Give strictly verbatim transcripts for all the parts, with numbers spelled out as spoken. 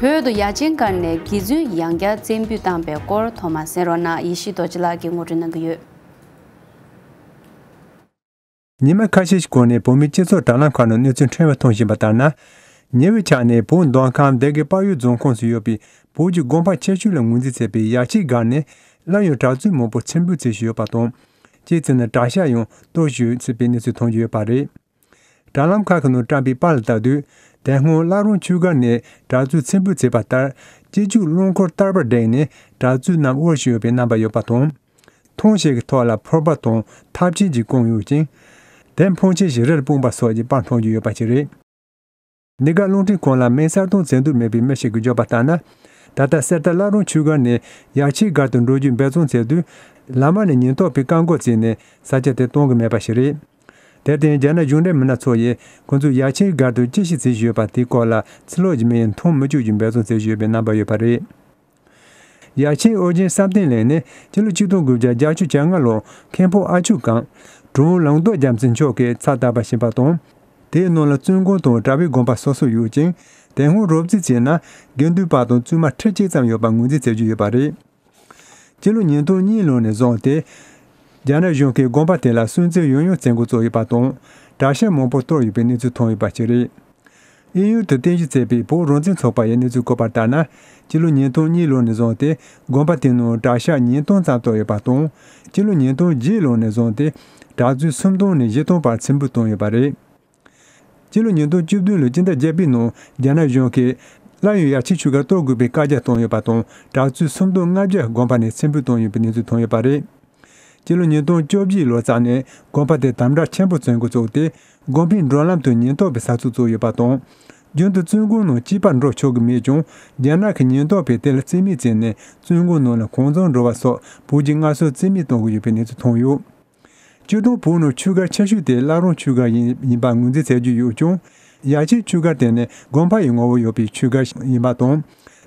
བོད་དུ་ཡ་ཆེན་སྒར་ནས་དགེ་ཚུལ་ཡང་བསྐྱར་བཙན་འབུད་བཏང་པའི་སྐོར་ཐོག་མར་གསན་རོགས་གནང་། ཡེ་ཤེས་རྡོ་རྗེ་ལགས་ཀྱིས་ངོ་སྤྲོད་གནང་གི་ཡོད། ཉི་མ་ཁ་ཤས་ཤིག་གོང་ནས་བོད་མིའི་སྤྱི་ཚོགས་དྲ་ལམ་ཁག་ནང་གནས་ཚུལ་ཕྲན་བུ་མཐོང་བཞིན་པ་ལྟར་ན། ཉེ་བའི་ཆར་ནས་བོད་མདོ་ཁམས་སྡེ་དགེ་དཔལ་ཡུལ་རྫོང་ཁོངས་སུ་ཡོད་པའི་བོད་ཀྱི་དགོན་པ་ཆེ་ཤོས་ལ་ངོས་འཛིན་བྱེད་པའི་ཡ་ཆེན་སྒར་ནས་སླར་ཡང་དྲག་རྩུབ་མང་པོ་འཚེ་འབུད་བྱེད་བཞིན་ཡོད་པ་དང་། སྤྱི་ཚོགས་ནང་དྲག་ཤ་ཡང་གཏོར་བཞིན་ཡོད་ཚུལ་པའི་གནས་ཚུལ་མཐོང་རྒྱུ་ཡོད་པ་རེད། དྲ་ལམ་ཁག་གི་ནང་བཀྲམ་པའི་པར་ལ་ལྟ་དུས། དེ་སྔོན་བླ་རུང་ཆུས་སྒར་ནས་དྲག་རྩུབ་འཚེ་འབུད་བྱས་པ་ལྟར། སྤྱི་སྤྱོད་རླངས་འཁོར་བསྟར་པར་བསྒྲེངས་ནས་དྲག་རྩུབ་རྣམས་དབོར་བཞིན་ཡོད་པའི་རྣམ་པ་ཡོད་པ་དང་། ཐང་ཤེལ་གྱི་ཐོག་ལ་ཕོར་པ་དང་ཐབ་ཆས་ཀྱིས་བསྐོངས་ཡོད་ཅིང་། དེ་འཕོངས་ཆེན་ཞིག་རི་ལ་སྤུངས་པ་སོགས་ཀྱི་པར་མཐོང་རྒྱུ་ཡོད་པ་ཞིག་རེད། འདི་ག་རླུང་འཕྲིན་ཁང་ལ་མིང་གསལ་སྟོན་མཛད་འདོད་མེད་པའི་མི་ཞིག་གིས་བརྗོད་པ་ལྟར་ན། ད་ལྟ་གསེར་རྟ་བླ་རུང་ཆུས་སྒར་ནས་ཡ་ཆེན་སྒར་དུ་འགྲོ་རྒྱུའི་འབད་བརྩོན་མཛད་དུས། ལམ་བར་ནས་ཉེན་རྟོག་པས་བཀག་འགོག་བྱས་ནས་ས་ཆ་དེར་གཏོང་གི་མེད་པ་ཞིག་རེད། དེར་བརྟེན་རྒྱ་ནག་གཞུང་འབྲེལ་མི་སྣ་ཚོ་ཡིས་ཁོང་ཚོས་ཡ་ཆེན་སྒར་དུ་ཅི་ཞིག་བྱེད་བཞིན་ཡོད་པ་དེའི་སྐོར་ལ་ཕྱི་ལོགས་ཀྱི་མི་ཡིས་མཐོང་མི་བཅུག་རྒྱུའི་འབད་བརྩོན་མཛད་བཞིན་ཡོད་པའི་རྣམ་པ་ཡོད་པ་རེད། ཡ་ཆེན་ཨོ་རྒྱན་བསམ་གཏན་གླིང་ནི་སྤྱི་ལོ་ཆིག་སྟོང་དགུ་བརྒྱ་བརྒྱད་ཅུ་གྱ་ལྔ་ལོར་མཁན་པོ་ཨ་ཆུ་གང་གྲུབ་དབང་ལང་ཏོག་རྒྱལ་མཚན་མཆོག་གིས་ཕྱག་བཏབ་པ་ཞིག་ཡིན་པ་དང་། དེའི་ནང་ལ་བཙུན་དགོན་དང་གྲྭ་པའི་དགོན་པ་སོ་སོ་ཡོད་ཅིང་། དེ་སྔོན་རོབ་རྩིས་བྱས་ན་དགེ་འདུན་པ་དང་བཙུན་མ་ཁྲི་གཅིག་ཙམ་ཡོད་པ་ངོས་འཛིན་བྱེད་རྒྱུ་ཡོད་པ་རེད། སྤྱི་ལོ་ཉིས་སྟོང་གཉིས་ལོ་ནས་བཟུང་སྟེ། རྒྱ་ནག་གཞུང་གིས་དགོན་པ་དེ་ལ་སུན་གཙེར་ཡང་ཡང་བྱེད་འགོ་བཙུགས་ཡོད་པ་དང་། དྲག་ཤ་མང་པོ་གཏོར་ཡོད་པའི་གནས་ཚུལ་ཐོན་ཡོད་པ་ཞིག་རེད། དབྱིན་ཡུལ་དུ་རྟེན་གཞི་བྱས་པའི་བོད་རང་བཙན་ཚོགས་པ་ཡིས་གནས་ཚུལ་བཀོད་པར་ལྟར་ན། སྤྱི་ལོ་ཉིས་སྟོང་གཉིས་ལོ་ནས་བཟུང་སྟེ་དགོན་པ་དེའི་ནང་དྲག་ཤ་ཉིས་སྟོང་ཙམ་གཏོར་ཡོད་པ་དང་། སྤྱི་ལོ་ཉིས་སྟོང་བརྒྱད་ལོ་ནས་བཟུང་སྟེ་དྲག་རྩུབ་སུམ་སྟོང་ནས་བཞི་སྟོང་བར་འཚེ་འབུད་བཏང་ཡོད་པ་རེད། སྤྱི་ལོ་ཉིས་སྟོང་བཅུ་བདུན་ལོའི་སྤྱི་ཟླ་བརྒྱད་པའི་ནང་རྒྱ་ནག་གཞུང་གིས་སླར་ཡང་ཡ་ཆེན་ཆུས་སྒར་གཏོར་དགོས་པའི་བཀའ་རྒྱ་བཏང་ཡོད་པ་དང་། དྲག་རྩུབ་སུམ་སྟོང་ལྔ་བརྒྱ་དགོན་པ་ནས་འཚེ་འབུད་བཏང་ཡོད་པའི་གནས་ཚུལ་ཐོན་ཡོད་པ་རེད། སྤྱི་ལོ་ཉིས་སྟོང་བཅོ་བརྒྱད་ལོ་ཙམ་ནས་དགོན་པ་དེ་དམ་དྲག་ཆེན་པོ་བྱེད་འགོ་བཙུགས་ཏེ། དགོན་པའི་འགྲོ་ལམ་དུ་ཉེན་རྟོག་པས་ས་ཚིགས་བཙུགས་ཡོད་པ་དང་། རྒྱུན་དུ་བཙུན་དགོན་ནང་སྐྱིད་པར་འགྲོ་ཆོག་གི་མེད་ཀྱང་། རྒྱ་ནག་གི་ཉེན་རྟོག་པས་དེ་ལ་རྩིས་མེད་བྱས་ནས་བཙུན་དགོན་ནང་ལ་གང་བྱུང་འགྲོ་བ་སོགས་བོད་ཀྱི་སྔར་སྲོལ་རྩིས་མེད་གཏོང་གི་ཡོད་པའི་གནས་ཚུལ་ཐོན་ཡོད། སྤྱིར་བཏང་བོད་ནང་ཆུས་སྒར་ཆེ་ཤོས་དེ་བླ་རུང་ཆུས་སྒར་ཡིན་ཡིན་པ་ངོས་འཛིན་བྱེད་རྒྱུ་ཡོད་ཀྱང་། ཡ་ཆེན་ཆུས་སྒར་དེ་ནི་དགོན་པ་ཡི་ངོ་བོ་ཡོད་པའི་ཆུས་སྒར་ཡིན་པ་དང་།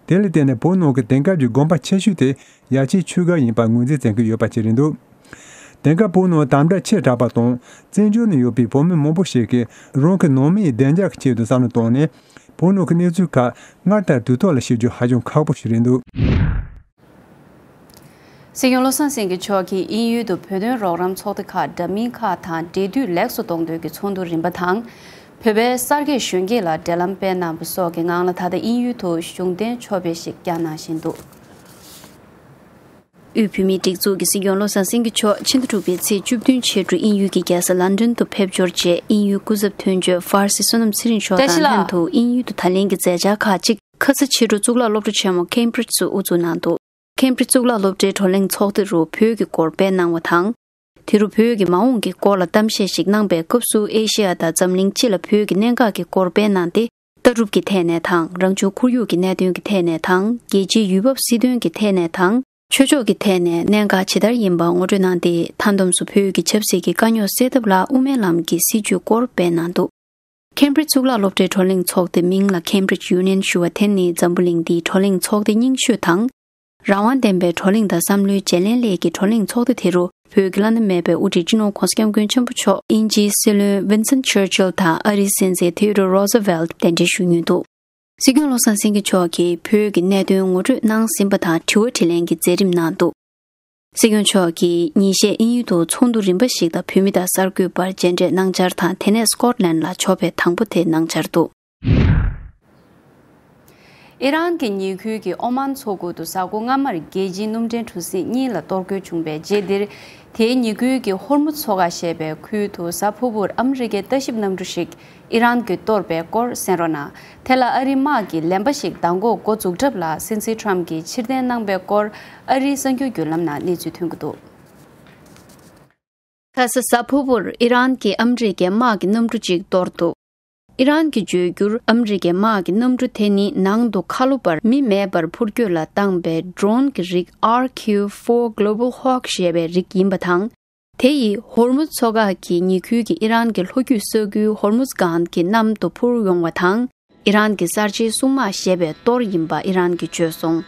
དེ་ལ་བརྟེན་ནས་བོད་ནང་གི་དེང་སྐབས་ཀྱི་དགོན་པ་ཆེ་ཤོས་དེ་ཡ་ཆེན་ཆུས་སྒར་ཡིན་པ་ངོས་འཛིན་བྱེད་ཀྱི་ཡོད་པ་ཞིག་རེད་འདུག་དེང་སྐབས་བོད་ནང་དམ་དྲག་ཆེ་དྲགས་པ་དང་། བཙན་བྱོལ་ནང་ཡོད་པའི་བོད་མི་མང་པོ་ཞིག་གིས་རང་གི་ནང་མི་ཡི་བདེ་འཇགས་ཀྱི་ཆེད་དུ་བསམ་བློ་བཏང་ནས། བོད་ནང་གི་གནས་ཚུལ་ཁག་སྔར་ལྟར་དུས་ཐོག་ལ་ཤེས་རྒྱུ་ཧ་ཅང་ཁག་པོ་ཞིག་རེད་འདུག་སྲིད་སྐྱོང་བློ་བཟང་སེང་གེ་མཆོག་གིས་དབྱིན་ཡུལ་དུ་བོད་དོན་རོགས་རམ་ཚོགས་སྡེ་ཁག་འདྲ་མིན་ཁག་དང་འབྲེལ་མཐུད་ལེགས་སུ་གཏོང་འདོད་ཀྱི་ཚོགས་འདུ་རིམ་པ་དང་། བོད་པའི་གསར་སྐྱེས་གཞོན་སྐྱེས་ལ་འབྲེལ་ལམ་སྤེལ་གནང་བ་སོགས་ཀྱི་ངང་ལ། ད་ལྟ་དབྱིན་ཡུལ་དུ་གཞུང་རྟེན་ཕྱོགས་ཕེབས་ཤིག་བསྐྱངས་གནང་བཞིན་འདུག་དབུས་བོད་མིའི་སྒྲིག་འཛུགས་ཀྱི་སྲིད་སྐྱོང་བློ་བཟང་སེང་གེ་མཆོག་ཕྱི་ཟླ་དྲུག་པའི་ཚེས་བཅུ་བདུན་ཕྱི་དྲོ་དབྱིན་ཡུལ་གྱི་རྒྱལ་ས་ལན་ཀྲན་དུ་ཕེབས་འབྱོར་རྗེས། དབྱིན་ཡུལ་སྐུ་ཚབ་དོན་གཅོད་ཧྥར་སི་བསོད་ནམས་ཚེ་རིང་མཆོག་དང་ལྷན་དུ་དབྱིན་ཡུལ་དུ་ད་ལན་གྱི་མཛད་འཆར་ཁག་ཅིག་ཁ་ས་ཕྱི་དྲོ་གཙུག་ལག་སློབ་གྲྭ་ཆེན་མོ་ཁེམ་བྷྲིཇ་དུ་དབུ་འཛུགས་གནང་འདུག་ཁེམ་བྷྲིཇ་གཙུག་ལག་སློབ་གྲྭའི་བགྲོ་གླེང་ཚོགས་སྡེ་རུ་བོད་ཀྱི་སྐོར་སྤེལ་གནང་བ་དང་། དེ་རུ་བོད་ཀྱི་མ་འོངས་ཀྱི་སྐོར་ལ་གཏམ་བཤད་ཞིག་གནང་པའི་སྐབས་སུ། ཨེ་ཤེ་ཡ་དང་འཛམ་གླིང་སྤྱི་ལ་བོད་ཀྱི་གནད་འགག་གི་སྐོར་སྤེལ་གནང་སྟེ། ལྟ་གྲུབ་ཀྱི་ཐད་ནས་དང་། རང་བྱུང་ཁོར་ཡུག་གི་གནད་དོན་གྱི་ཐད་ནས་དང་། རྒྱལ་སྤྱིའི་ཡུལ་བབ་སྲིད་དོན་གྱི་ཐད་ནས་དང་། ཆོས་ཕྱོགས་ཀྱི་ཐད་ནས་གནད་འགག་ཇི་ལྟར་ཡིན་པ་ངོ་སྤྲོད་གནང་སྟེ། མཐའ་མཚམས་སུ་བོད་ཀྱི་ཆབ་སྲིད་ཀྱི་དཀའ་རྙོག་སེལ་ཐབས་ལ་དབུ་མའི་ལམ་གྱི་སྲིད་བྱུས་སྐོར་སྤེལ་གནང་འདུག་ཁེམ་བྷྲིཇ་གཙུག་ལག་སློབ་གྲྭའི་བགྲོ་གླེང་ཚོགས་སྡེ་མིང་ལ་ཁེམ་བྷྲིཇ་ཡུ་ནི་ཡན་ཞུ་བ་དེ་ནི་འཛམ་བུ་གླིང་འདིའི་བགྲོ་གླེང་ཚོགས་སྡེ་རྙིང་ཤོས་དང་། རང་དབང་ལྡན་པའི་བགྲོ་གླེང་དང་བསམ་བློའི་བརྗེ་ལེན་སླད་ཀྱི་བགྲོ་གླེང་ཚོགས་སྡེ་དེ་རུ། བོད་ཀྱི་བླ་ན་མེད་པའི་དབུ་ཁྲིད་སྤྱི་ནོར་༧གོང་ས་༧སྐྱབས་མགོན་ཆེན་པོ་མཆོག་དབྱིན་ཇིའི་སྲིད་བློན་Winston Churchill དང་ཨ་རིའི་སྲིད་འཛིན་Theodore Roosevelt གདན་འདྲེན་ཞུས་ཡོད་འདུག་སྲིད་སྐྱོང་བློ་བཟང་སེང་གེ་མཆོག་གིས་བོད་ཀྱི་གནད་དོན་ངོ་སྤྲོད་གནང་ཟིན་པ་དང་། དྲི་བ་དྲིས་ལན་གྱི་མཛད་རིམ་གནང་འདུག་སྲིད་སྐྱོང་མཆོག་གིས་ཉིན་ཤས་དབྱིན་ཡུལ་དུ་ཚོགས་འདུ་རིམ་པ་ཞིག་དང་བོད་མི་དང་གསར་འགོད་པར་མཇལ་འཕྲད་གནང་འཆར་དང་། དེ་ནས་སྐོཊ་ལན་ལ་ཕྱོགས་ཕེབས་དང་པོ་དེ་གནང་འཆར་འདུག་ཨི་རན་གྱི་ཉེ་ཁུལ་གྱི་ཨོ་མཱན་མཚོ་ཁུལ་དུ་གཟའ་འཁོར་སྔ་མར་རྒྱལ་སྤྱིའི་སྣུམ་འདྲེན་གྲུ་གཟིངས་གཉིས་ལ་གཏོར་རྒོལ་བྱུང་བའི་རྗེས་འདིར། དེའི་ཉེ་ཁུལ་གྱི་ཧོར་མུ་མཚོ་ཁ་ཞེས་པའི་ཁུལ་དུ་གཟའ་ཕུར་བུར་ཨ་མི་རི་ཀའི་ལྟ་ཞིབ་གནམ་གྲུ་ཞིག་ཨི་རན་གྱིས་གཏོར་བའི་སྐོར་གསན་རོགས་གནང་། དེ་ལ་ཨ་རིའི་དམག་གིས་ལན་པ་ཞིག་མདང་དགོང་འགོ་འཛུགས་གྲབས་ལ་སྲིད་འཛིན་ཊམ་གྱིས་ཕྱིར་འཐེན་གནང་པའི་སྐོར་ཨ་རིའི་གསར་འགྱུར་བརྒྱུད་ལམ་ནང་གནས་ཚུལ་ཐོན་གྱི་འདུག་ཁ་ས་གཟའ་ཕུར་བུར་ཨི་རན་གྱིས་ཨ་མི་རི་ཀའི་དམག་གི་གནམ་གྲུ་གཅིག་གཏོར་འདུག་ཨི་རན་གྱིས་བརྗོད་རྒྱུར། ཨ་མི་རི་ཀའི་དམག་གི་གནམ་གྲུ་དེ་ནི་ནང་དུ་ཁ་ལོ་བར་མི་མེད་པར་འཕུར་སྐྱོད་ལ་བཏང་པའི་ཌོ་རོན་གྱི་རིགས་ཨར་ཁིའུ་ཕོར་གྷི་ལོ་བལ་ཧོག་ཞེས་པའི་རིགས་ཡིན་པ་དང་། དེ་ཡིས་ཧོར་མུ་མཚོ་འགག་གི་ཉེ་ཁུལ་གྱི་ཨི་རན་གྱི་ལྷོ་རྒྱུད་ས་ཁུལ་ཧོར་མུཛ་སྒང་གི་གནམ་དུ་འཕུར་ཡོང་བ་དང་། ཨི་རན་གྱི་གསར་བརྗེའི་སྲུང་དམག་ཞེས་པས་གཏོར་ཡིན་པ་ཨི་རན་གྱིས་བརྗོད་སོང་།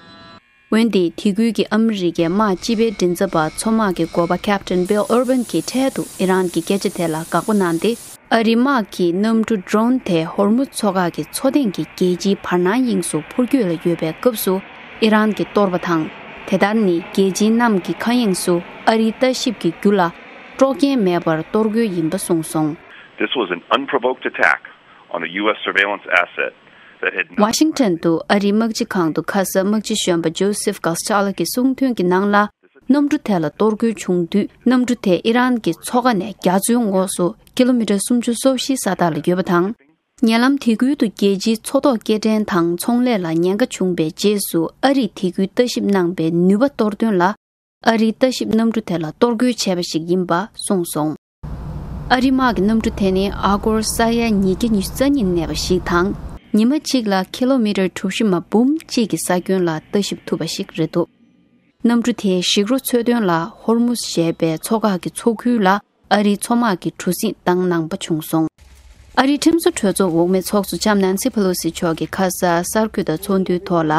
འོན་ཏེ་དེ་ཁུལ་གྱི་ཨ་མི་རི་ཀའི་དམག་སྤྱི་པའི་མགྲིན་ཚབ་པ་མཚོ་དམག་གི་འགོ་པ་Captain Bill Urban གྱིས་འཕྲལ་དུ་ཨི་རན་གྱི་སྐད་ཆ་དེ་ལ་དགག་པ་གནང་སྟེ། ཨ་རིའི་དམག་གིས་གནམ་གྲུ་ཌོ་རོན་དེ་ཧོར་མུ་མཚོ་འགག་གི་མཚོ་ཐེངས་ཀྱི་རྒྱལ་སྤྱིའི་བར་སྣང་དབྱིངས་སུ་འཕུར་སྐྱོད་ལ་ཡོད་པའི་སྐབས་སུ་ཨི་རན་གྱིས་གཏོར་བ་དང་། དེ་ལྟར་ནི་རྒྱལ་སྤྱིའི་གནམ་གྱི་མཁའ་དབྱིངས་སུ་ཨ་རིའི་ལྟ་ཞིབ་ཀྱི་རྒྱུ་ལ་དཀྲོག་རྐྱེན་མེད་པར་གཏོར་རྒོལ་ཡིན་པ་གསུངས་སོང་། This was an unprovoked attack on a U S surveillance asset that had not ཝ་ཤིང་ཊོན་དུ་ཨ་རིའི་དམག་སྤྱི་ཁང་དུ་ཁ་ས་དམག་སྤྱི་གཞོན་པ་ཇོ་སེབ་ཀཱ་སི་ཊ་ལོ་གྱིས་གསུངས་དོན་གྱི་ནང་ལ། གནམ་གྲུ་དེ་ལ་གཏོར་རྒོལ་བྱུང་དུས། གནམ་གྲུ་དེ་ཨི་རན་གྱི་མཚོ་ཁ་ནས་རྒྱ་མཚོའི་ངོགས་སུ་ཀི་ལོ་མི་ཊར་སུམ་ཅུ་སོ་བཞི་ས་ཐག་ལ་ཡོད་པ་དང་། ཉེ་ལམ་དེ་ཁུལ་དུ་རྒྱལ་སྤྱིའི་མཚོ་ཐོག་སྐྱེལ་འདྲེན་དང་ཚོང་ལས་ལ་ཉེན་ཁ་བྱུང་བའི་རྗེས་སུ་ཨ་རིས་དེ་ཁུལ་ལྟ་ཞིབ་གནང་པའི་ནུས་པ་གཏོར་དོན་ལ། ཨ་རིའི་ལྟ་ཞིབ་གནམ་གྲུ་དེ་ལ་གཏོར་རྒོལ་བྱས་པ་ཞིག་ཡིན་པ་གསུངས་སོང་། ཨ་རིའི་དམག་གི་གནམ་གྲུ་དེ་ནི་ཨ་སྒོར་ས་ཡ་ཉིས་བརྒྱ་ཉི་ཤུ་རྩ་གཉིས་གནས་པ་ཞིག་དང་། ཉི་མ་གཅིག་ལ་ཀི་ལོ་མི་ཊར་གྲུ་བཞི་མ་འབུམ་གཅིག་གི་ས་ཁྱོན་ལ་ལྟ་ཞིབ་ཐུབ་པ་ཞིག་རེད་འདུག་གནམ་གྲུ་དེའི་ཞིག་རོ་འཚོལ་དོན་ལ་ཧོར་མུ་ཟི་ཞེས་པའི་མཚོ་འགག་གི་མཚོ་ཁུལ་ལ་ཨ་རིའི་མཚོ་དམག་གིས་གྲུ་གཟིངས་བཏང་གནང་པ་བྱུང་སོང་། ཨ་རིའི་ཁྲིམས་བཟོ་གྲོས་ཚོགས་འོག་མའི་ཚོགས་གཙོ་ལྕམ་ནན་སི་ཕེ་ལོ་སི་མཆོག་གིས་ཁ་ས་གསར་འགོད་པ་ཚོགས་འདུའི་ཐོག་ལ།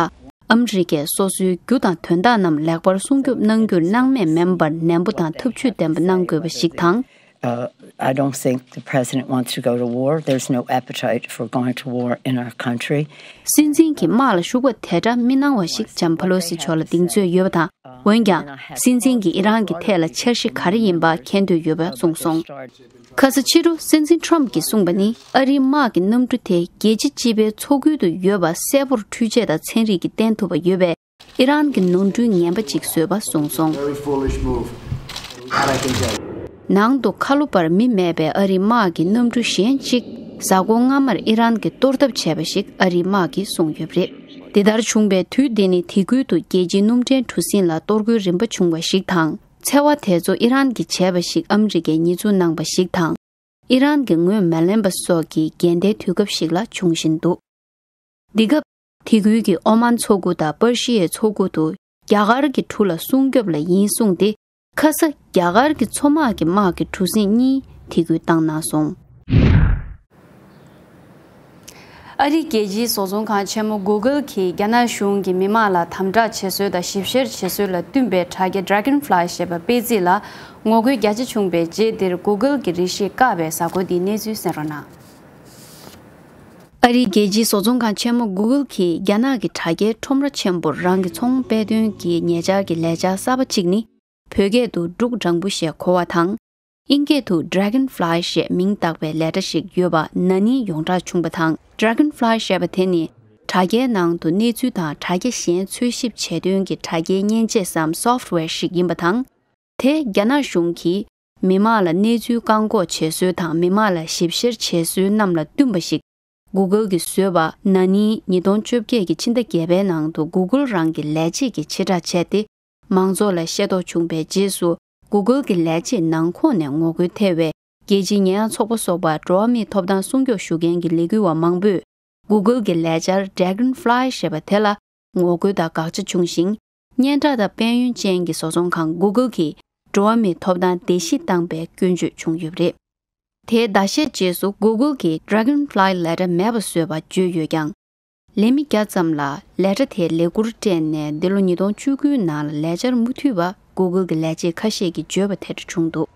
ཨ་མི་རི་ཀས་སོ་སོའི་རྒྱུ་དང་དོན་དག་རྣམས་ལེགས་པར་སྲུང་སྐྱོབ་གནང་རྒྱུར་སྣང་མེད་མིན་པར་ནན་པོ་དང་ཐབས་ཇུས་ལྡན་པ་གནང་དགོས་པ་ཞིག་དང་། Uh, I don't think the president wants to go to war. There's no appetite for going to war in our country. སྲིད་འཛིན་གྱིས་དམག་ལ་ཞུགས་པ་དེ་འདྲ་མི་གནང་བ་ཞིག་ལྕམ་ཕ་ལོ་སི་མཆོག་ལ་གདེང་ཚོད་ཡོད་པ་དང་། འོན་ཀྱང་། སྲིད་འཛིན་གྱིས་ཨི་རན་གྱི་ཐད་ལ་འཆར་གཞི་ག་རེ་ཡིན་པ་མཁྱེན་འདོད་ཡོད་པ་གསུངས་སོང་། ཁ་ས་ཕྱི་དྲོ་སྲིད་འཛིན་ཊམ་གྱིས་གསུངས་པ་ནི། ཨ་རིའི་དམག་གི་གནམ་གྲུ་དེ་རྒྱལ་སྤྱི་སྤྱི་པའི་མཚོ་ཁུལ་དུ་ཡོད་པ་གསལ་པོར་འཕྲུལ་ཆས་དང་ཚན་རིག་གིས་བསྟན་ཐུབ་པ་ཡོད་པས། ཨི་རན་གྱི་ནོར་འཁྲུལ་ངན་པ་ཅིག་བཟོས་པ་གསུངས་སོང་། Very foolish move. And I can tell you. ནང་དུ་ཁ་ལོ་པར་མི་མེད་པའི་ཨ་རིའི་དམག་གི་གནམ་གྲུ་གཞན་གཅིག་གཟའ་འཁོར་སྔ་མར་ཨི་རན་གྱིས་གཏོར་ཐབས་བྱས་པ་ཞིག་ཨ་རིའི་དམག་གིས་གསུངས་ཡོད་པ་རེད། འདི་ལྟར་བྱུང་བའི་དུས་འདི་ནི་དེ་ཁུལ་དུ་རྒྱལ་སྤྱིའི་གནམ་གྲུའི་གྲུ་གཟིངས་ལ་གཏོར་རྒོལ་རིམ་པ་བྱུང་བ་ཞིག་དང་། འཚེ་བ་དེ་ཚོ་ཨི་རན་གྱིས་བྱས་པ་ཞིག་ཨ་མི་རི་ཀས་ཉེས་འཛུགས་གནང་བ་ཞིག་དང་། ཨི་རན་གྱིས་ངོས་མ་ལེན་པ་སོགས་ཀྱི་འགལ་ཟླའི་དུས་སྐབས་ཤིག་ལ་འབྱུང་བཞིན་འདུག་འདི་སྐབས། དེ་ཁུལ་གྱི་ཨོ་མཱན་མཚོ་ཁུག་དང་པར་ཤི་ཡའི་མཚོ་ཁུག་ཏུ་རྒྱ་གར་གྱི་གྲུ་ལ་སྲུང་སྐྱོབ་ལ་ཡིན་གསུངས་ཏེ། ཁ་ས་རྒྱ་གར་གྱི་མཚོ་དམག་གི་དམག་གི་གྲུ་གཟིངས་གཉིས་དེ་ཁུལ་བཏང་གནང་སོང་། ཨ་རིའི་རྒྱལ་སྤྱིའི་བཟོ་ཚོང་ཁང་ཆེན་མོ་Google གྱིས་རྒྱ་ནག་གཞུང་གིས་མི་མང་ལ་དམ་དྲག་བྱེད་སྲོལ་དང་ཞིབ་བཤེར་བྱེད་སྲོལ་ལ་བསྟུན་པའི་དྲ་རྒྱ་Dragonfly ཞེས་པ་སྤེལ་རྩིས་ལ་ངོ་རྒོལ་རྒྱ་ཆེ་བྱུང་བའི་རྗེས་འདིར་Google གྱི་རིགས་ཤིག་བཀག་པའི་གཟའ་འཁོར་འདིའི་གནས་ཚུལ་གསན་རོགས་གནང་། ཨ་རིའི་རྒྱལ་སྤྱིའི་བཟོ་ཚོང་ཁང་ཆེན་མོ་Google གྱིས་རྒྱ་ནག་གི་དྲ་རྒྱའི་ཁྲོམ་ར་ཆེན་པོར་རང་གི་ཚོང་སྤེལ་དོན་གྱི་ཉེ་ཆར་གྱི་ལས་འཆར་གསར་པ་གཅིག་ནི། བོད་སྐད་དུ་འབྲུག་སྦྲང་བུ་ཞེས་གོ་བ་དང་། ཨིན་སྐད་དུ་Dragonfly ཞེས་མིང་བཏགས་པའི་ལས་གྲྭ་ཞིག་ཡོད་པ་ན་ནིང་ཡོངས་གྲགས་བྱུང་བ་དང་། Dragonfly ཞེས་པ་དེ་ནི་དྲ་རྒྱའི་ནང་དུ་གནས་ཚུལ་དང་དྲ་རྒྱ་གཞན་འཚོལ་ཞིབ་བྱེད་དོན་གྱི་དྲ་རྒྱའི་མཉེན་ཆས་སམ་software ཞིག་ཡིན་པ་དང་། དེ་རྒྱ་ནག་གཞུང་གིས་མི་མང་ལ་གནས་ཚུལ་བཀག་འགོག་བྱེད་སྲོལ་དང་མི་མང་ལ་ཞིབ་བཤེར་བྱེད་སྲོལ་རྣམས་ལ་བསྟུན་པ་ཞིག Google གིས་བཟོས་པ་ན་ནིང་ཉིས་སྟོང་བཅོ་བརྒྱད་ཀྱི་ཕྱི་ཟླ་བརྒྱད་པའི་ནང་དུ་Google རང་གི་ལས་བྱེད་ཀྱིས་ཕྱིར་བསྒྲགས་བྱས་ཏེ། མང་ཚོགས་ལ་ཤེས་རྟོགས་བྱུང་བའི་རྗེས་སུ་Google གྱི་ལས་བྱེད་ནང་ཁོངས་ནས་ངོ་རྒོལ་ཐེབས་པའི་རྒྱལ་སྤྱིའི་ཉེས་ཡངས་ཚོགས་པ་སོགས་པ་འགྲོ་བ་མིའི་ཐོབ་ཐང་སྲུང་སྐྱོབ་ཞུ་མཁན་གྱི་ལས་འགུལ་བ་མང་པོས། Google གྱི་ལས་འཆར་Dragonfly ཞེས་པ་དེ་ལ་ངོ་རྒོལ་དང་དགག་བྱ་བྱུང་ཞིང་། སྙན་གྲགས་དང་དཔལ་ཡོན་ཅན་གྱི་བཟོ་ཚོང་ཁང་Google གྱིས་འགྲོ་བ་མིའི་ཐོབ་ཐང་བརྡལ་བཤིག་བཏང་པའི་སྐྱོན་བརྗོད་བྱུང་ཡོད་པ་རེད། དེའི་ཟླ་ཤས་རྗེས་སུ་Google གྱིས་Dragonfly ལས་གྲྭ་མེད་པ་བཟོས་པ་བརྗོད་ཡོད་ཀྱང་། ལས་མི་བརྒྱ་ཙམ་ལ་ལས་གྲྭ་དེས་ལས་འཁུར་སྤྲད་ནས་འདི་ལོ་ཉིས་སྟོང་བཅུ་དགུའི་ནང་ལ་ལས་འཆར་མུ་མཐུད་པ་Google གྱི་ལས་བྱེད་ཁ་ཤས་ཀྱིས་བརྗོད་པ་དེ་འདྲ་བྱུང་འདུག་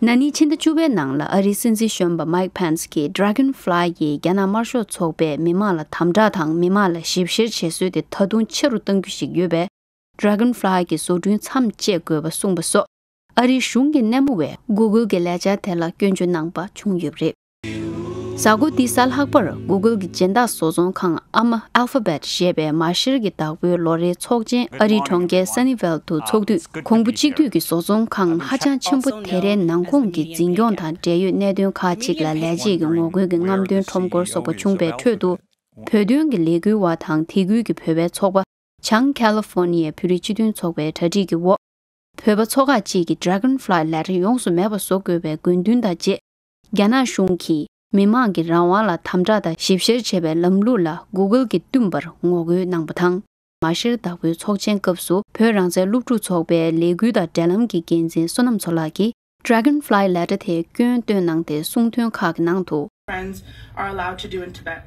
ན་ནིང་ཕྱི་ཟླ་བཅུ་པའི་ནང་ལ་ཨ་རིའི་སྲིད་འཛིན་གཞོན་པ་Mike Pence གྱིས་Dragonfly ཡིས་རྒྱ་ནག་དམར་ཤོག་ཚོགས་པས་མི་མང་ལ་དམ་དྲག་དང་མི་མང་ལ་ཞིབ་བཤེར་བྱེད་སྲོལ་དེ་ད་དུང་ཆེ་རུ་གཏང་རྒྱུ་ཞིག་ཡོད་པས། Dragonfly གྱི་བཟོ་སྐྲུན་མཚམས་བཅད་དགོས་པ་གསུངས་པ་སོགས། ཨ་རིའི་གཞུང་གི་སྣེ་མོ་བས་Google གྱི་ལས་འཆར་དེ་ལ་སྐྱོན་བརྗོད་གནང་པ་བྱུང་ཡོད་པ་རེད། གཟའ་འཁོར་འདིའི་གཟའ་ལྷག་པར་Google གྱི་སྦྱིན་བདག་བཟོ་ཚོང་ཁང་ཨ་མ་Alphabet ཞེས་པའི་མ་ཤེར་གྱི་བདག་པོའི་ལོ་རེའི་ཚོགས་ཆེན་ཨ་རིའི་གྲོང་ཁྱེར་Sunnyvale དུ་འཚོགས་དུས། གོང་བུ་གཅིག་བསྡུས་ཀྱི་བཟོ་ཚོང་ཁང་ཧ་ཅང་ཆེན་པོ་དེ་རའི་ནང་ཁོངས་ཀྱི་འཛིན་སྐྱོང་དང་འབྲེལ་ཡོད་གནད་དོན་ཁག་ཅིག་ལ་ལས་བྱེད་ཀྱི་ངོ་རྒོལ་གྱི་རྔམ་སྟོན་ཁྲོམ་སྐོར་སོགས་པ་བྱུང་པའི་ཁྲོད་དུ། བོད་དོན་གྱི་ལས་འགུལ་བ་དང་དེ་ཁུལ་གྱི་བོད་པའི་ཚོགས་པ། བྱང་ཁ་ལི་ཧྥོར་ནི་ཡའི་བོད་རིགས་སྤྱི་མཐུན་ཚོགས་པའི་གྲ་སྒྲིག་གི་འོག་བོད་པ་ཚོགས་ཁག་ཅིག་གིས་Dragonfly ལས་གྲྭ་ཡོངས་སུ་མེད་པ་བཟོ་དགོས་པའི་དགོས་འདུན་དང་བཅས། རྒྱ་ནག་གཞུང་གིས་མི་མང་གི་རང་དབང་ལ་དམ་དྲག་དང་ཞིབ་བཤེར་བྱེད་པའི་ལམ་ལུགས་ལ་Google གྱིས་བསྟུན་པར་ངོ་རྒོལ་གནང་པ་དང་། མ་ཤེར་བདག་པོའི་ཚོགས་ཆེན་སྐབས་སུ་བོད་རང་བཙན་སློབ་ཕྲུག་ཚོགས་པའི་ལས་འགུལ་དང་འབྲེལ་ལམ་གྱི་འགན་འཛིན་བསོད་ནམས་མཚོ་ལགས་ཀྱིས། Dragonfly ལས་གྲྭ་དེས་སྐྱོན་བཏོན་གནང་སྟེ་གསུང་དོན་ཁག་གི་ནང་དུ། Friends are allowed to do in Tibet.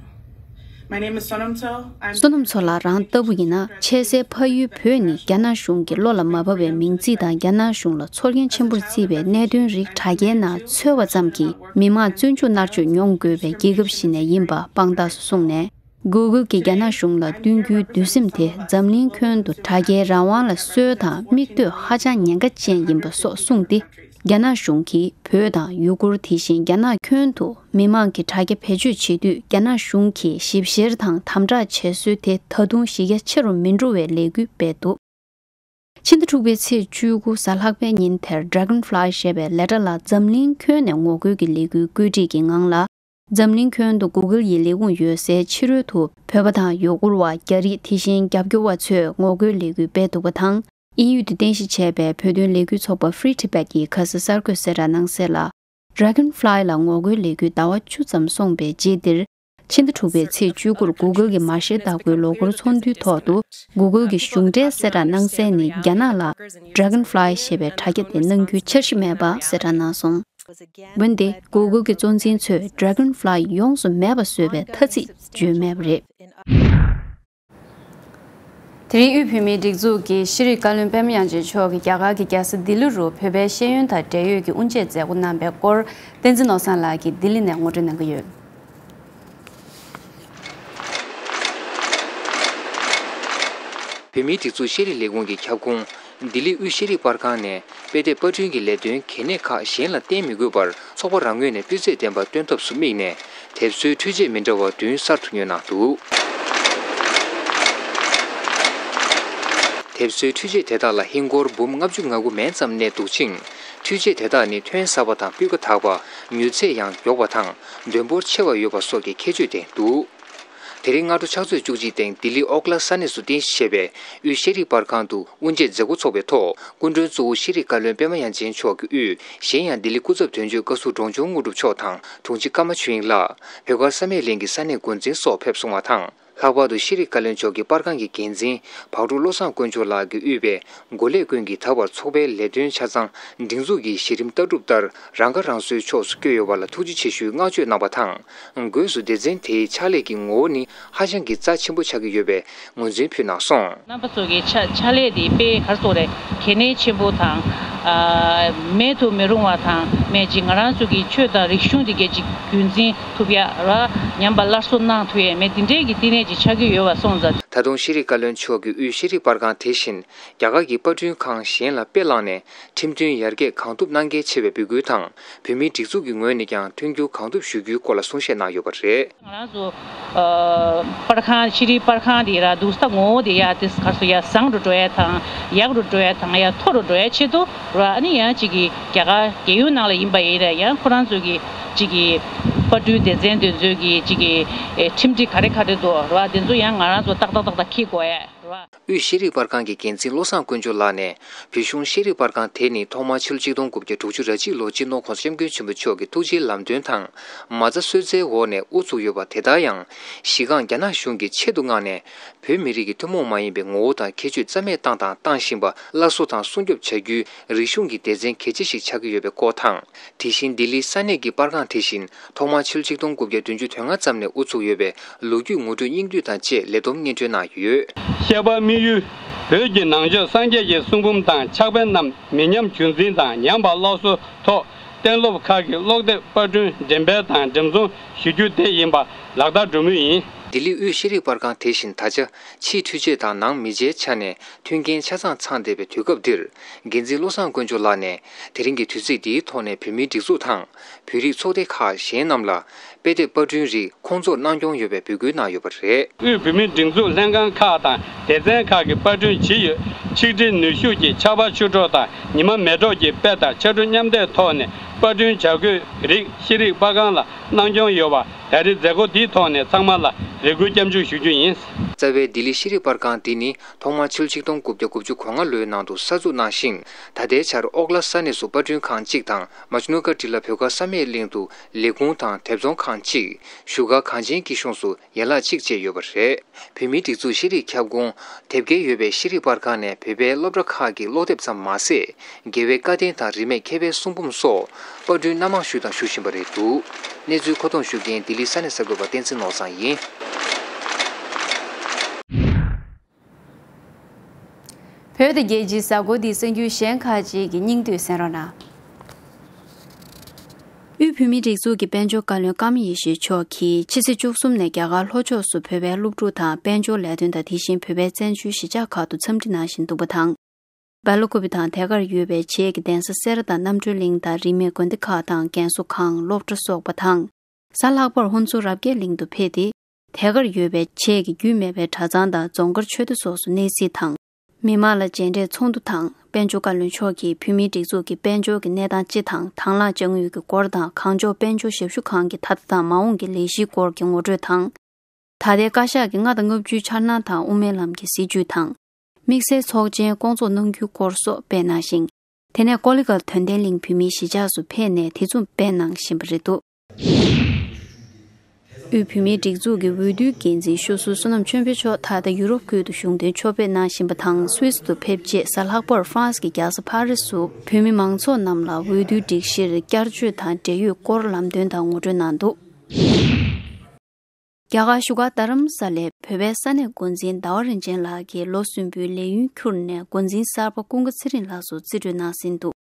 My name is Sonam Tso. I'm བསོད་ནམས་མཚོ་ལགས་རང་ལྟ་བུ་ཡིན་ན། ཆེས་སྲིད་ཕ་ཡུལ་བོད་ནི་རྒྱ་ནག་གཞུང་གི་བློ་ལ་མ་བབས་པའི་མིང་ཚིག་དང་། རྒྱ་ནག་གཞུང་ལ་ཚོར་སྐྱེན་ཆེན་པོར་བརྩིས་པའི་གནད་དོན་རིགས་དྲ་རྒྱའི་ནང་འཚོལ་བ་ཙམ་གྱིས་མི་མང་བཙོན་འཇུག་མནར་གཅོད་མྱོང་དགོས་པའི་རྒྱལ་ཁབ་ཞིག་ནས་ཡིན་པ་དཔང་རྟགས་སུ་བཟུང་ནས། Google གྱིས་རྒྱ་ནག་གཞུང་ལ་བསྟུན་རྒྱུའི་དུས་ཟིན་དེ་འཛམ་གླིང་ཁྱོན་དུ་དྲ་རྒྱའི་རང་དབང་ལ་སྲོལ་དང་མིག་ལྟོས་ཧ་ཅང་ཉེན་ཁ་ཅན་ཡིན་པ་སོགས་གསུངས་ཏེ། རྒྱ་ནག་གཞུང་གིས་བོད་དང་ཡུ་གུར། དེ་བཞིན་རྒྱ་ནག་ཁྱོན་དུ་མི་མང་གི་དྲ་རྒྱ་བེད་སྤྱོད་བྱེད་དུས། རྒྱ་ནག་གཞུང་གིས་ཞིབ་བཤེར་དང་དམ་དྲག་བྱེད་སྲོལ་དེ་ད་དུང་གཞི་རྒྱ་ཆེ་རུ་མི་འགྲོ་བའི་ལས་འགུལ་སྤེལ་འདུག་ཕྱི་ཟླ་དྲུག་པའི་ཚེས་བཅུ་དགུ་གཟའ་ལྷག་པའི་ཉིན་དེར་Dragonfly ཞེས་པའི་ལས་གྲྭ་ལ་འཛམ་གླིང་ཁྱོན་ནས་ངོ་རྒོལ་གྱི་ལས་འགུལ་བཀོད་སྒྲིག་གི་ངང་ལ། འཛམ་གླིང་ཁྱོན་དུ་Google ཡི་ལས་ཁུངས་ཡོད་སའི་ཕྱི་རོལ་དུ་བོད་པ་དང་ཡུ་གུར་བ། རྒྱ་རིགས། དེ་བཞིན་རྒྱབ་སྐྱོར་བ་ཚོས་ངོ་རྒོལ་ལས་འགུལ་སྤེལ་འདུག་པ་དང་། དབྱིན་ཡུལ་དུ་རྟེན་གཞི་བྱས་པའི་བོད་དོན་ལས་འགུལ་ཚོགས་པ་Free Tibet ཡིས་ཁ་སང་གསར་འགོད་གསལ་བསྒྲགས་གནང་གསལ་ལ། Dragonfly ལ་ངོ་རྒོལ་ལས་འགུལ་ཟླ་བ་བཅུ་ཙམ་སོང་པའི་རྗེས་འདིར། ཕྱི་ཟླ་དྲུག་པའི་ཚེས་བཅུ་དགུར་Google གྱི་མ་ཤེར་ལྟ་སྐོའི་ལོ་འཁོར་ཚོགས་འདུའི་ཐོག་ཏུ། Google གྱི་གཞུང་འབྲེལ་གསལ་བསྒྲགས་གནང་གསལ་ནི། རྒྱ་ནག་ལ་Dragonfly ཞེས་པའི་དྲ་རྒྱ་དེ་གནང་རྒྱུའི་འཆར་གཞི་མེད་པ་གསལ་བསྒྲགས་གནང་སོང་། འོན་ཏེ། Google གྱི་གཙོ་འཛིན་ཚོས་Dragonfly ཡོངས་སུ་མེད་པ་བཟོས་པའི་ཐ་ཚིག་བརྗོད་མེད་པ་རེད། དེ་རིང་དབུས་བོད་མིའི་སྒྲིག་འཛུགས་ཀྱི་ཤེས་རིག་བཀའ་བློན་པད་མ་དབྱངས་ཅན་མཆོག་གིས་རྒྱ་གར་གྱི་རྒྱལ་ས་ལྡི་ལི་རུ་བོད་པའི་ཤེས་ཡོན་དང་འབྲེལ་ཡོད་ཀྱི་དབུ་འབྱེད་མཛད་སྒོ་གནང་པའི་སྐོར། བསྟན་འཛིན་ནོར་བཟང་ལགས་ཀྱིས་ལྡི་ལི་ནས་ངོ་སྤྲོད་གནང་གི་ཡོད། བོད་མིའི་སྒྲིག་འཛུགས་ཤེས་རིག་ལས་ཁུངས་ཀྱི་ཁྱབ་ཁོངས་ལྡི་ལི་དབུས་ཤེས་རིག་པར་ཁང་ནས་དཔེ་དེབ་པར་སྐྲུན་གྱི་ལས་དོན་གལ་གནད་ཁག་གཞན་ལ་བརྟེན་མི་དགོས་པར། ཚོགས་པ་རང་ངོས་ནས་སྤུས་ཚད་ལྡན་པ་སྟོན་ཐབས་སུ་དམིགས་ནས། དེབ་གསོའི་འཕྲུལ་ཆས་མི་འདྲ་བ་བདུན་གསར་དུ་ཉོས་གནང་འདུག་དེབ་གསོའི་འཕྲུལ་ཆས་དེ་དག་ལ་ཧིན་སྒོར་འབུམ་ལྔ་བཅུ་ང་དགུ་མན་ཙམ་གནས་འདུག་ཅིང་། འཕྲུལ་ཆས་དེ་དག་ནི་ཐོན་གསར་པ་དང་སྤུས་ཀ་དག་པ། མྱུར་ཚད་ཡང་མགྱོགས་པ་དང་། འདོན་སྤོར་ཆེ་བ་ཡོད་པ་སོགས་ཀྱི་ཁྱད་ཆོས་ལྡན་འདུག་དེ་རིང་སྔ་དྲོ་ཕྱག་ཚོད་བཅུ་གཅིག་སྟེང་ལྡི་ལི་ཨོ་ཀླ་ས་གནས་སུ་རྟེན་གཞི་བྱས་པའི་དབུས་ཤེས་རིག་པར་ཁང་དུ་དབུ་འབྱེད་མཛད་སྒོ་འཚོགས་པའི་ཐོག་སྐུ་མགྲོན་གཙོ་བོ་ཤེས་རིག་བཀའ་བློན་པད་མ་དབྱངས་ཅན་མཆོག་གི་དབུས། གཞན་ཡང་ལྡི་ལི་སྐུ་ཚབ་དོན་གཅོད་བཀའ་ཟུར་འབྲོང་ཆུང་དངོས་གྲུབ་མཆོག་དང་། དྲུང་ཆེ་ཀརྨ་ཆོས་དབྱིངས་ལགས། བོད་མཁར་བསམ་ཡས་གླིང་གི་ས་གནས་འགོ་འཛིན་སོགས་ཕེབས་སོང་བ་དང་། ལྷག་པར་དུ་ཤེས་རིག་བཀའ་བློན་མཆོག་གིས་པར་ཁང་གི་འགན་འཛིན་བག་གྲོ་བློ་བཟང་དཀོན་མཆོག་ལགས་ཀྱིས་དབུས་པའི་འགོ་ལས་ཀུན་གྱིས་ད་བར་ཚོགས་པའི་ལས་དོན་ཆ་ཚང་སྒྲིག་འཛུགས་ཀྱི་གཞི་རིམ་ལྟ་གྲུབ་ལྟར་རང་ཁ་རང་གསོའི་ཕྱོགས་སུ་བསྐྱོད་ཡོད་པ་ལ་ཐུགས་རྗེ་ཆེ་ཞུའི་བསྔགས་བརྗོད་གནང་བ་དང་། སྒོས་སུ་སྡེ་ཚན་དེའི་ཕྱག་ལས་ཀྱི་ངོ་བོ་ནི་ཧ་ཅང་གི་རྩ་ཆེན་པོ་ཆགས་ཀྱི་ཡོད་པའི་ངོས་འཛིན་ཕུལ་གནང་སོང་། རྣམ་པ་ཚོ་གི་ཕྱག་ཕྱག་ལས་དེ་དཔེ་ག་རེ་ཟེར་དགོས་རེད། གལ་གནད་ཆེན་པོ་དང་། ཨ། མེད་དུ་མི་རུང་བ་དང་། མེད་ཅིག་ང་རང་ཚོ་གི་ཆོས་དང་རིག་གཞུང་དེ་གས་ཅིག་རྒྱུན་འཛིན་ཐུབ་ཡ་ར། ཉམས་པ་སླར་གསོ་གནང་ཐུབ་ཡ་མེད། དེ་འདྲའི་གི་བསྟི་གནས་ཅིག་ཆགས་ཀྱི་ཡོད་པ་སོང་ཙང་། ད་དུང་ཤེས་རིག་བཀའ་བློན་མཆོག་གིས་དབུས་ཤེས་རིག་པར་ཁང་དེ་བཞིན་རྒྱ་གར་གྱི་པར་སྐྲུན་ཁང་གཞན་ལ་དཔེ་བླངས་ནས་ཁྲིམས་མཐུན་ཡར་རྒྱས་གང་ཐུབ་གནང་གལ་ཆེ་བའི་འབོད་སྐུལ་དང་། བོད་མིའི་སྒྲིག་འཛུགས་ཀྱི་ངོས་ནས་ཀྱང་མཐུན་འགྱུར་གང་ཐུབ་ཞུ་རྒྱུའི་སྐོར་ལ་གསུང་བཤད་གནང་ཡོད་པ་རེད། ང་རང་ཚོ་ཨ་པར་ཁང་། ཤེས་རིག་པར་ཁང་དེ་ར་འདུག་ས་ངོ་བོ་དེ་ཡ་དེ་ག་རེ་ཟེར། ཡ་བཟང་རུ་འགྲོ་ཡ་དང་། ཡག་རུ་འགྲོ་ཡ་དང་། ཡ་མཐོ་རུ་འགྲོ་ཡ་ཆེད་དུ་ར། ཨ་ནི་ཡང་གཅིག་གི་རྒྱ་གར་རྒྱལ་ཡོངས་ནང་ལ་ཡིན་པ་ཡིན་ར། ཡང་ཁོ་རང་ཚོ་གི་གཅིག་གི་པར་སྐྲུན་སྡེ་ཚན་དེ་ཚོའི་གི་གཅིག་གི་ཨེ་ཁྲིམས་སྒྲིག་ག་རེ་ག་རེ་འདུག་ར། དེ་ཚོ་ཡང་ང་རང་ཚོ་ཏག་ཏག་ཏག་ཏག་འཁྱེར་དགོས་ཡ་ར། དབུས་ཤེས་རིག་པར་ཁང་གི་འགན་འཛིན་བློ་བཟང་དཀོན་མཆོག་ལགས་ནས། བོད་གཞུང་ཤེས་རིག་པར་ཁང་དེ་ནི་ཐོག་མར་ཕྱི་ལོ་ཆིག་སྟོང་དགུ་བརྒྱ་དྲུག་ཅུ་རེ་གཅིག་ལོར་སྤྱི་ནོར་༸གོང་ས་༸སྐྱབས་མགོན་ཆེན་པོ་མཆོག་གི་ཐུགས་རྗེའི་ལམ་སྟོན་དང་མ་རྩ་གསོལ་སྩལ་འོག་ནས་དབུ་བཙུགས་ཡོད་པ། དེ་ལྟར་ཡང་གཞི་རྐང་རྒྱ་ནག་གཞུང་གིས་ཆེད་དུ་མངགས་ནས་བོད་མི་རིགས་ཀྱི་ཐུན་མོང་མ་ཡིན་པའི་ངོ་བོ་དང་ཁྱད་ཆོས་རྩ་མེད་བཏང་དང་བཏང་བཞིན་པ་སླར་གསོ་དང་སྲུང་སྐྱོབ་བྱ་རྒྱུའི་རིག་གཞུང་གི་སྡེ་ཚན་གལ་ཆེ་ཞིག་ཆགས་ཀྱི་ཡོད་པའི་སྐོར་དང་། དེ་བཞིན་ལྡི་ལིའི་ས་གནས་ཀྱི་པར་ཁང་དེ་བཞིན་ཐོག་མར་ཕྱི་ལོ་ཆིག་སྟོང་དགུ་བརྒྱ་བདུན་ཅུ་དོན་ལྔ་ཙམ་ནས་དབུ་བཙུགས་ཡོད་པའི་ལོ་རྒྱུས་ངོ་སྤྲོད་སྙིང་བསྡུས་དང་བཅས་ལས་བསྡོམས་སྙན་སྒྲོན་གནང་ཡོད། བཤད་པ་དམིགས་ཡུལ། བོད་ཀྱི་ནང་ཆོས་སངས་རྒྱས་ཀྱི་གསུང་འབུམ་དང་ཕྱག་དཔེ་རྣམས་མི་ཉམས་རྒྱུན་འཛིན་དང་ཉམས་པ་སླར་གསོའི་ཐོག་གཏན་སློབ་ཁག་གི་ཀློག་དེབ་པར་སྐྲུན་འགྲེམས་སྤེལ་དང་འགྲེམས་ཚོང་ཞུ་རྒྱུ་དེ་ཡིན་པ་ལག་བསྟར་འགྲོ་མུས་ཡིན། ལྡི་ལི་དབུས་ཤེས་རིག་པར་ཁང་དེ་བཞིན་ད་ཆ་ཕྱིའི་འཕྲུལ་ཆས་དང་ནང་མི་ཆའི་ཆ་ནས་མཐུན་རྐྱེན་ཆ་ཚང་ཚང་བསྡད་པའི་དུས་སྐབས་འདིར། འགན་འཛིན་བློ་བཟང་དཀོན་མཆོག་ལགས་ནས་དེ་རིང་གི་དུས་ཚིགས་འདིའི་ཐོག་ནས་བོད་མིའི་སྒྲིག་འཛུགས་དང་། བོད་རིགས་ཚོགས་སྡེ་ཁག་གཞན་རྣམས་ལ་དཔེ་དེབ་པར་སྐྲུན་རིགས་ཁོང་ཚོར་གནང་སྐྱོང་ཡོད་པའི་འབོད་སྐུལ་གནང་ཡོད་པ་རེད། དབུས་བོད་མིའི་སྒྲིག་འཛུགས་ལྷན་ཁང་ཁག་དང་སྡེ་ཚན་ཁག་གིས་པར་སྐྲུན་བྱེད་ཡུལ་ཆིག་སྒྲིལ་ནུས་ཤུགས་ཀྱི་ཆར་པ་ཆུ་གྲོགས་དང་ཉི་མ་མེ་གྲོགས་ཀྱི་དཔེ་དང་ཕྱར་གྲུ་མཉམ་འདེགས་ཐོག་ནས་པར་སྐྲུན་བྱ་དགོས་རིགས་ཤེས་རིག་པར་ཁང་ལ་གནང་སྐྱོང་ཡོད་པ། ད་རེས་མཛད་སྒོ་འདིའི་ཐོག་ནས་ཚང་མ་ལ་རེ་སྐུལ་སྐྱབས་འཇུག་ཞུ་རྒྱུ་ཡིན། རྩ་བའི་ལྡི་ལི་ཤེས་རིག་པར་ཁང་འདི་ནི་ཐོག་མར་ཕྱི་ལོ་ཆིག་སྟོང་དགུ་བརྒྱ་དགུ་བཅུ་གོ་ལྔ་ལོའི་ནང་དུ་གསར་འཛུགས་གནང་ཞིང་། ད་ལྟའི་ཆར་ཨོ་ཀླ་ས་གནས་སུ་པར་སྐྲུན་ཁང་གཅིག་དང་། མ་ཇུ་ནུ་ག་ཊི་ལ་བོད་མཁར་བསམ་ཡས་གླིང་དུ་ལས་ཁུངས་དང་དེབ་ཚོང་ཁང་གཅིག་བཞུགས་སྒར་གངས་ཅན་སྐྱིད་གཤོངས་སུ་ཡན་ལག་གཅིག་བཅས་ཡོད་པ་རེད། བོད་མིའི་སྒྲིག་འཛུགས་ཤེས་རིག་ཁྱབ་ཁོངས་དེབ་སྐྱེལ་ཡོད་པའི་ཤེས་རིག་པར་ཁང་ནས་བོད་པའི་སློབ་གྲྭ་ཁག་གི་ཀློག་དེབ་ཙམ་མ་ཟད། རྒྱལ་བའི་བཀའ་བསྟན་དང་རིས་མེད་མཁས་པའི་གསུང་འབུམ་སོགས་པར་སྐྲུན་སྣ་མང་ཞུས་དང་ཞུ་བཞིན་པ་རེད་འདུག་གནས་ཚུལ་མཁོ་གཏོང་ཞུ་མཁན་ལྡི་ལི་ས་གནས་གསར་འགོད་པ་བསྟན་འཛིན་ནོར་བཟང་ཡིན། བོད་དང་རྒྱལ་སྤྱིའི་གཟའ་འཁོར་འདིའི་གསར་འགྱུར་གཞན་ཁག་ཅིག་གི་སྙིང་བསྡུས་གསན་རོགས་གནང་། དབུས་བོད་མིའི་སྒྲིག་འཛུགས་ཀྱི་དཔལ་འབྱོར་བཀའ་བློན་ཀརྨ་ཡེ་ཤེས་མཆོག་གིས་ཕྱི་ཚེས་བཅུ་གསུམ་ནས་རྒྱ་གར་ལྷོ་ཕྱོགས་སུ་བོད་པའི་སློབ་ཕྲུག་དང་དཔལ་འབྱོར་ལས་དོན་དང་དེ་བཞིན་བོད་པའི་བཙན་བྱོལ་གཞིས་ཆགས་ཁག་ཏུ་འཚམས་འདྲི་གནང་བཞིན་འདུག་པ་དང་། སྦེལ་ཀོབ་དང་དེ་གར་ཡོད་པའི་བྱེས་ཀྱི་གདན་ས་སེ་ར་དང་རྣམ་གྲོལ་གླིང་དང་རིས་མེད་དགོན་སྡེ་ཁག་དང་རྒན་གསོ་ཁང་སློབ་གྲྭ་སོགས་པ་དང་། གཟའ་ལྷག་པར་ཧོན་སུར་རབ་རྒྱས་གླིང་དུ་ཕེབས་ཏེ། དེ་གར་ཡོད་པའི་བྱེས་ཀྱི་རྒྱུས་མེད་པའི་གྲྭ་ཚང་དང་རྫོང་དཀར་ཆོས་སྡེ་སོགས་སུ་གནས་གཟིགས་དང་། མི་མང་ལ་མཇལ་འཕྲད་ཚོགས་འདུ་དང་། དཔལ་འབྱོར་བཀའ་བློན་མཆོག་གིས་བོད་མིའི་སྒྲིག་འཛུགས་ཀྱི་དཔལ་འབྱོར་གྱི་གནས་སྟངས་སྤྱི་དང་། དང་བླངས་དཔྱ་དངུལ་གྱི་སྐོར་དང་། གངས་ལྗོངས་དཔལ་འབྱོར་ཞབས་ཞུ་ཁང་གི་ད་ལྟ་དང་མ་འོངས་ཀྱི་ལས་གཞིའི་སྐོར་གྱི་ངོ་སྤྲོད་དང་། ད་ལྟའི་བཀའ་ཤག་གི་ལྔ་དང་ལྔ་བཅུའི་འཆར་སྣང་དང་དབུ་མའི་ལམ་གྱི་སྲིད་བྱུས་དང་། དམིགས་བསལ་ཚོགས་ཆེན་བསྐོང་ཚོགས་གནང་རྒྱུའི་སྐོར་སོགས་སྤེལ་གནང་ཞིང་། དེ་ནས་ཀོ་ལི་གྷལ་དོན་ལྡན་གླིང་བོད་མིའི་གཞིས་ཆགས་སུ་ཕེབས་ནས་དེ་མཚུངས་སྤེལ་གནང་བཞིན་པ་རེད་འདུག་དབུས་བོད་མིའི་སྒྲིག་འཛུགས་ཀྱི་འོས་བསྡུའི་འགན་འཛིན་ཤོག་སུ་བསོད་ནམས་ཆོས་འཕེལ་མཆོག་ད་ལྟ་ཡུ་རོབ་ཁུལ་དུ་གཞུང་དོན་ཕྱོགས་ཕེབས་གནང་བཞིན་པ་དང་། སུད་སི་དུ་ཕེབས་རྗེས་གཟའ་ལྷག་པར་ཧྥ་རན་སི་གི་རྒྱལ་ས་ཕ་རི་སུ་བོད་མི་མང་ཚོགས་རྣམས་ལ་འོས་བསྡུའི་སྒྲིག་གཞིར་བསྐྱར་བཅོས་དང་འབྲེལ་ཡོད་སྐོར་ལམ་སྟོན་དང་ངོ་སྤྲོད་གནང་འདུག་རྒྱ་གར་བཞུགས་སྒར་རྡ་རམ་ས་ལའི་བོད་པའི་ས་གནས་འགོ་འཛིན་ཟླ་བ་རིན་ཆེན་ལགས་ཀྱིས་ལོ་གསུམ་པོའི་ལས་ཡུན་ཁྱུར་ནས་འགོ་འཛིན་གསར་པ་ཀུན་དགའ་ཚེ་རིང་ལགས་སུ་རྩིས་སྤྲོད་གནང་ཟིན་འདུག་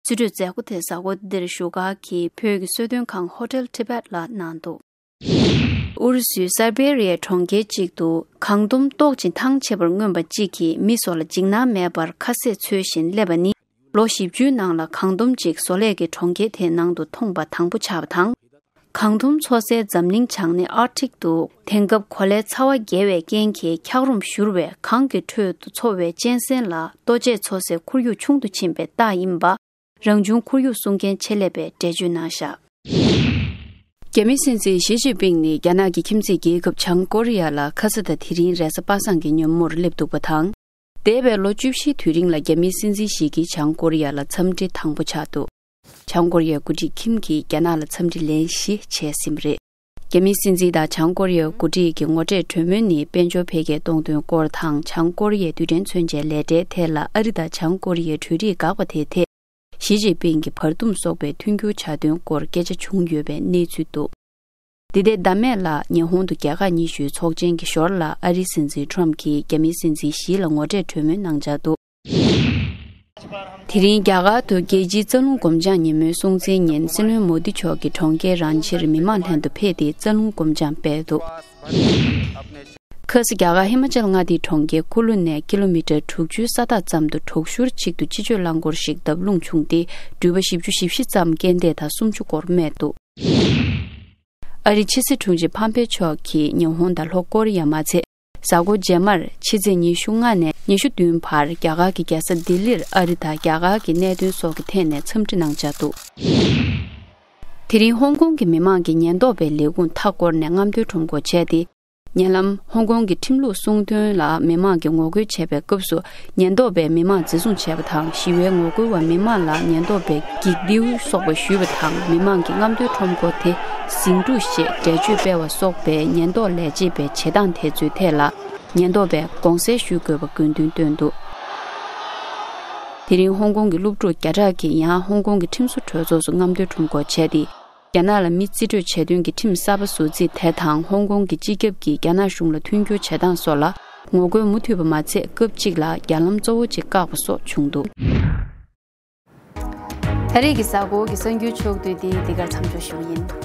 རྩིས་སྤྲོད་མཛད་སྒོ་དེ་གཟའ་འཁོར་འདིར་བཞུགས་སྒར་གྱི་བོད་ཀྱི་གསོལ་སྟོན་ཁང་Hotel Tibet ལ་གནང་འདུག་ཨུ་རུ་སུའི་སར་བེ་རི་ཡའི་གྲོང་ཁྱེར་གཅིག་ཏུ་གངས་དུམ་ཏོག་ཅིང་ཐང་ཆད་པར་མངོན་པ་གཅིག་གིས་མི་སོགས་ལ་འཇིགས་སྣང་མེད་པར་ཁ་ཟས་འཚོལ་བཞིན་སླེབས་པ་ནི། ལོ་བཞི་བཅུའི་ནང་ལ་གངས་དུམ་གཅིག་བཟོ་ལས་ཀྱི་གྲོང་ཁྱེར་དེའི་ནང་དུ་མཐོང་པ་དང་པོ་ཆགས་པ་དང་། གངས་དུམ་འཚོ་སའི་འཛམ་གླིང་བྱང་སྣེ་ཨར་ཀ་ཊིག་ཏུ་དེང་སྐབས་གོ་ལའི་ཚ་བ་རྒྱས་པའི་རྐྱེན་གྱིས་འཁྱགས་རོམ་བཞུར་བས་གངས་ཀྱི་ཁྲོད་དུ་འཚོ་བའི་གཅན་གཟན་ལ་ལྟོ་ཆས་འཚོ་སའི་ཁོར་ཡུག་ཆུང་དུ་ཕྱིན་པའི་རྟགས་ཡིན་པ། རང་བྱུང་ཁོར་ཡུག་སྲུང་མཁན་ཆེད་ལས་པས་འགྲེལ་བརྗོད་གནང་བཞག་རྒྱ་མིའི་སྲིད་འཛིན་ཞི་ཅིན་ཕིང་ནི་རྒྱ་ནག་གི་ཁྱིམ་མཚེས་རྒྱལ་ཁབ་བྱང་ཀོ་རི་ཡ་ལ་ཁ་ས་དང་དེ་རིང་རེས་གཟའ་པ་སངས་ཀྱི་ཉིན་མོར་སླེབས་འདུག་པ་དང་། འདས་པའི་ལོ་བཅུ་བཞིའི་དུས་རིང་ལ་རྒྱ་མིའི་སྲིད་འཛིན་ཞིག་གིས་བྱང་ཀོ་རི་ཡ་ལ་འཚམས་འདྲི་དང་པོ་ཆགས་འདུག་བྱང་ཀོ་རི་ཡའི་འགོ་ཁྲིད་ཁིམ་གྱིས་རྒྱ་ནག་ལ་འཚམས་འདྲི་ལན་བཞི་བྱས་ཟིན་པ་རེད། རྒྱ་མིའི་སྲིད་འཛིན་དང་བྱང་ཀོ་རི་ཡའི་འགོ་ཁྲིད་ཀྱི་ངོ་འཕྲད་གྲོས་མོལ་ནི་དཔལ་འབྱོར་འཕེལ་རྒྱས་གཏོང་དོན་སྐོར་དང་། བྱང་ཀོ་རི་ཡའི་རྡུལ་ཕྲན་མཚོན་ཆའི་ལས་གྲྭའི་ཐད་ལ་ཨ་རི་དང་བྱང་ཀོ་རི་ཡའི་གྲོས་རིགས་འགག་པ་དེའི་ཐད། ཞི་ཅིན་ཕིང་གིས་བར་འདུམ་སོགས་པའི་མཐུན་འགྱུར་བྱ་དོན་སྐོར་སྐད་ཆ་བྱུང་ཡོད་པའི་གནས་ཚུལ་འདུག་འདི་ཟླའི་ཟླ་སྨད་ལ་ཉི་ཧོང་དུ་རྒྱལ་ཁག་ཉི་ཤུའི་ཚོགས་ཆེན་གྱི་ཞོར་ལ་ཨ་རིའི་སྲིད་འཛིན་ཁྲོམ་གྱིས་རྒྱ་མིའི་སྲིད་འཛིན་ཞི་ལ་ངོ་འཕྲད་གྲོས་མོལ་གནང་འཆར་འདུག་དེ་རིང་རྒྱ་གར་དུ་རྒྱལ་སྤྱིའི་རྩ་རླུང་སྒོམ་སྦྱང་ཉིན་མོའི་སྲུང་བརྩིའི་ཉིན་སྲིད་བློན་མོ་དི་མཆོག་གིས་གྲོང་ཁྱེར་རང་ཆིར་མི་མང་ལྷན་དུ་ཕེབས་ཏེ་རྩ་རླུང་སྒོམ་སྦྱང་སྤེལ་འདུག་ཁ་སང་རྒྱ་གར་ཧི་མ་ཅལ་མངའ་སྡེའི་གྲོང་ཁྱེར་ཁུ་ལུ་ནས་ཀི་ལོ་མི་ཊར་དྲུག་ཅུའི་ས་ཐག་ཙམ་དུ་གྲོག་ཤུར་གཅིག་ཏུ་སྤྱི་སྤྱོད་རླངས་འཁོར་ཞིག་བརྡབ་ལྷུང་བྱུང་སྟེ་འགྲུལ་པ་བཞི་བཅུ་ཞེ་བཞི་ཙམ་རྐྱེན་འདས་དང་སུམ་ཅུ་སྐོར་རྨས་འདུག་ཨ་རིའི་ཕྱི་སྲིད་དྲུང་ཆེ་ཕམ་པེ་མཆོག་གིས་ཉི་ཧོང་དང་ལྷོ་ཀོ་རི་ཡ་མ་ཚད། གཟའ་འཁོར་རྗེས་མར་ཕྱི་ཚེས་ཉི་ཤུ་ལྔ་ནས་ཉི་ཤུ་བདུན་བར་རྒྱ་གར་གྱི་རྒྱལ་ས་ལྡི་ལིར་ཨ་རི་དང་རྒྱ་གར་གྱི་གནད་དོན་སོགས་ཀྱི་ཐད་ནས་འཚམས་འདྲི་གནང་འཆར་འདུག་དེ་རིང་ཧོང་ཀོང་གི་མི་མང་གིས་ཉེན་རྟོག་པའི་ལས་ཁུངས་མཐའ་བསྐོར་ནས་རྔམ་སྟོན་ཁྲོམ་སྐོར་བྱས་ཏེ། ཉེ་ལམ་ཧོང་ཀོང་གི་ཁྲིམས་ལུགས་སྲུང་དོན་ལ་མི་མང་གིས་ངོ་རྒོལ་བྱས་པའི་སྐབས་སུ། ཉེན་རྟོག་པས་མི་མང་འཛིན་བཟུང་བྱས་པ་དང་། ཞི་བའི་ངོ་རྒོལ་བ་མི་མང་ལ་ཉེན་རྟོག་པས་འགྱིག་རྡེའུ་སོགས་པ་གཞུས་པ་དང་། མི་མང་གིས་རྔམ་སྟོན་ཁྲོམ་སྐོར་དེ་ཟིང་འཁྲུག་ཞེས་འགྲེལ་བརྗོད་སྤེལ་བ་སོགས་པའི་ཉེན་རྟོག་ལས་བྱེད་པའི་བྱེད་སྟངས་དེ་ཚོའི་ཐད་ལ། ཉེན་རྟོག་པས་དགོངས་སེལ་ཞུ་དགོས་པ་དགོས་འདུན་བཏོན་འདུག་དེ་རིང་ཧོང་ཀོང་གི་སློབ་ཕྲུག་བརྒྱ་ཕྲག་གིས་ཡང་ཧོང་ཀོང་གི་ཁྲིམས་བཟོ་གྲོས་ཚོགས་སུ་རྔམ་སྟོན་ཁྲོམ་སྐོར་བྱས་ཏེ། རྒྱ་ནག་ལ་མི་རྩིས་སྤྲོད་བྱེད་དོན་གྱི་ཁྲིམས་གསར་པ་བཟོ་རྩིས་དེ་དང་། ཧོང་ཀོང་གི་སྤྱི་ཁྱབ་ཀྱིས་རྒྱ་ནག་གཞུང་ལ་མཐུན་འགྱུར་བྱེད་སྟངས་སོགས་ལ་ངོ་རྒོལ་མུ་མཐུད་པ་མ་ཚད། སྐབས་གཅིག་ལ་རྒྱ་ལམ་གཙོ་བོ་གཅིག་བཀག་པ་སོགས་བྱུང་འདུག་ད་རེས་ཀྱི་གཟའ་འཁོར་གྱི་གསར་འགྱུར་ཕྱོགས་བསྡུས་འདི་འདི་གར་མཚམས་འཇོག་ཞུ་གི་ཡིན།